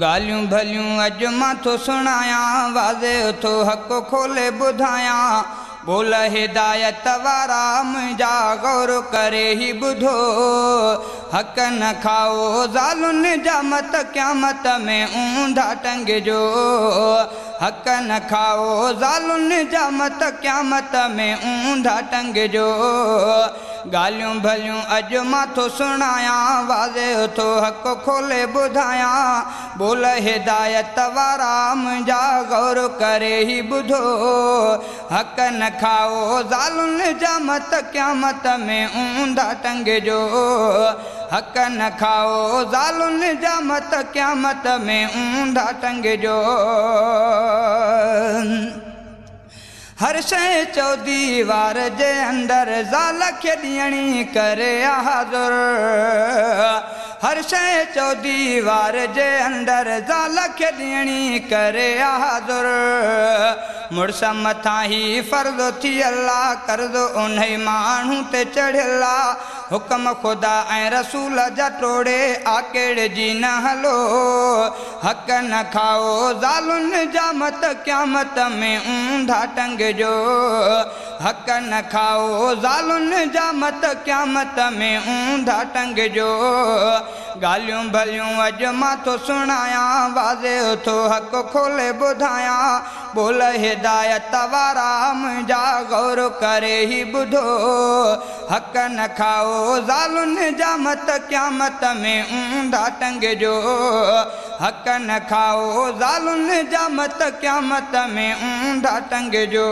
ॻाल्हियूं भलियूं अॼु मां थो सुणायां, वाज़े थो हक़ खोले ॿुधायां। ॿोल हिदायत वारा मुंहिंजा गौर करे ही ॿुधो। हक़ न खाओ ज़ालुनि जा मत क़यामत में ऊंधा टंगिजो। हक़ न खाओ ज़ालुनि जा मत क़यामत में ऊंधा टंगिजो। ॻाल्हियूं भलियूं अॼु मां थो सुणायां, वाज़े थो हक़ खोले ॿुधायां। ॿोल हिदायत वारा मुंहिंजा गौर करे ही ॿुधो। हक़ न खाओ ज़ालुनि जा मत क़यामत में ऊंधा टंगिजो। हक़ न खाओ ज़ालुनि जा मत क़यामत में ऊंधा टंगिजो। हर शइ चौदीवार जे अंदरि ज़ाल खे ॾियणी करे हाज़िर। हर शइ चौदीवार जे अंदरि ज़ाल खे ॾियणी करे हाज़िर। मुड़ुस मथां ही फ़र्ज़ थियल आहे, कर्ज़ो उन माण्हू ते चढ़ियल आहे। हुक्म ख़ुदा ऐं रसूल जा टोड़े आकेड़ जी न हलो। हक़ न खाओ ज़ालुनि जा मत क़यामत में ऊंधा टंगिजो। हक़ न खाओ ज़ालुनि जा मत क़यामत में ऊंधा टंगिजो। ॻाल्हियूं भलियूं अॼु मां थो सुणायां, वाज़े थो हक़ खोले ॿुधायां। ॿोल हिदायत वारा मुंहिंजा गौर करे ही ॿुधो। हक़ न खाओ ज़ालुनि जा मत क़यामत में ऊंधा टंगिजो। हक़ न खाओ ज़ालुनि जा मत क़यामत में ऊंधा टंगिजो।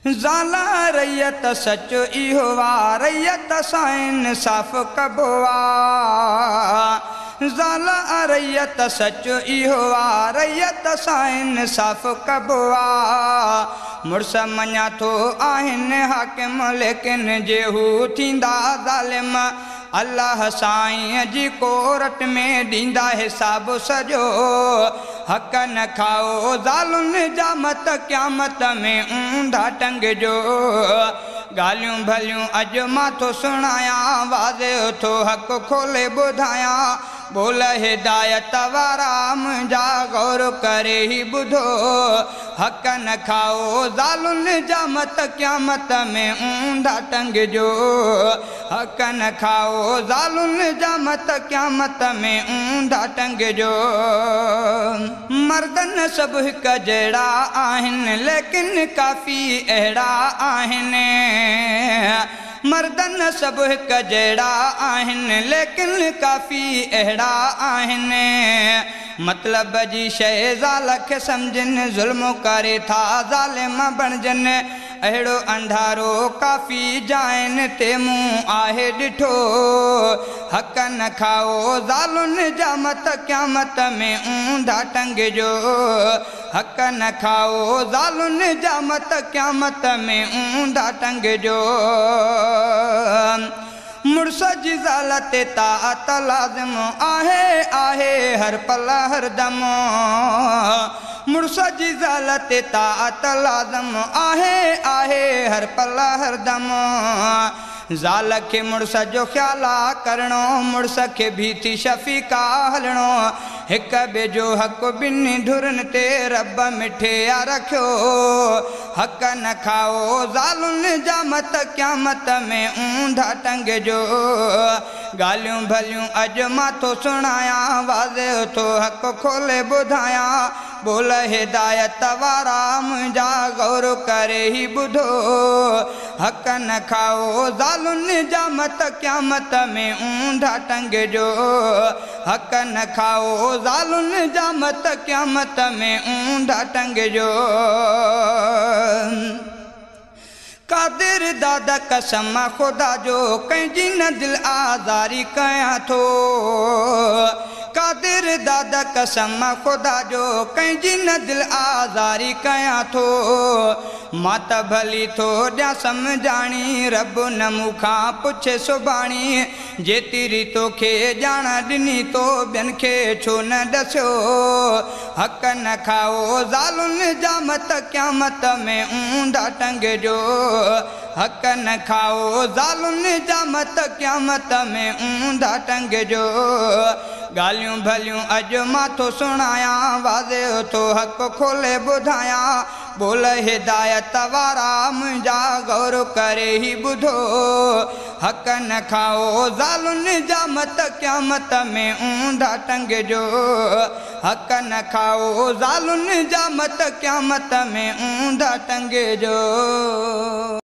ज़ाला रैयत सच इहो आहे, रैयत सां इंसाफ़ कबो आहे। ज़ाला रैयत सच इहो आहे, रैयत सां इंसाफ़ कबो आहे। मुड़ुस मञा थो आहिनि हाकिम, लेकिन जे हू थींदा ज़ालिम। अलाह साईं जी कोरट में ॾींदा हिसाब सॼो। हक़ न खाओ ज़ालुनि जा मत क़यामत में ऊंधा टंगिजो। ॻाल्हियूं भलियूं अॼु मां थो सुणायां, वाज़े थो हक़ खोले ॿुधायां। ॿोल हिदायत वारा मुंहिंजा गौर करे ही ॿुधो। हक़ न खाओ ज़ालुनि जा मत क़यामत में ऊंधा टंगिजो। हक़ न खाओ ज़ालुनि जा मत क़यामत में ऊंधा टंगिजो। मर्दन सभु हिक जहिड़ा आहिनि, लेकिन काफ़ी अहिड़ा आहिनि। मर्दन सभु हिक जहिड़ा आहिनि, लेकिन काफ़ी अहिड़ा आहिनि। मतिलब जी शइ ज़ाल खे सम्झनि, ज़ुल्म करे था ज़ालिम बणिजनि। अहिड़ो अंधारो काफ़ी जाइनि ते मूं आहे ॾिठो। हक़ न खाओ ज़ालुनि जा मत क़यामत में ऊंधा टंगिजो। हक़ न खाओ ज़ालुनि जा मत क़यामत में ऊंधा टंगिजो। मुड़ुस जी ज़ाल ते ताअत लाज़िम आहे, आहे हर पल हर दम। मुड़ुस जी ज़ाल ते ताअत लाज़िम आहे, आहे हर पल हर दम। ज़ाल खे मुड़ुस जो ख़्याल करिणो, मुड़ुस खे बि थी शफ़ीक़ा हलणो। हिक ॿिए जो हक़ ॿिन्ही धुरनि ते रब मिठे आहे रखियो। हक़ न खाओ ज़ालुनि जा मत क़यामत में ऊंधा टंगिजो। ॻाल्हियूं भलियूं अॼु मां थो सुणायां, वाज़े थो हक़ खोले ॿुधायां। ॿोल हिदायत वारा मुंहिंजा गौर करे ही ॿुधो। हक़ न खाओ ज़ालुनि जा मत क़यामत में ऊंधा टंगिजो। हक़ न खाओ ज़ालुनि जा मत क़यामत में ऊंधा टंगिजो। कादिर दादा कसम ख़ुदा जो, कंहिंजी न दिलि आज़ारी कयां थो। कादिर दादा कसम ख़ुदा जो, कंहिंजी न दिलि आज़ारी कयां थो। मां त भली थो ॾियां सम्झाणी, रब न मूंखां पुछे सुभाणी। जेतिरी तोखे ॼाण ॾिनी तो ॿियनि खे छो न ॾसियो। हक़ न खाओ ज़ालुनि जा मत क़यामत में ऊंधा टंगिजो। حق نه کائو زالن جا مت قيامت ۾ اونڌا ٽنگجو. ڳالهيون ڀليون اڄ مان ٿو سڻايان، واضح ٿو حق کولي ٻڌايان. ٻول هدايت وارا منهنجا غور ڪري ئي ٻڌو، حق نه کائو زالن جا مت قيامت ۾ اونڌا ٽنگجو. حق نه کائو زالن جا مت قيامت ۾ اونڌا ٽنگجو.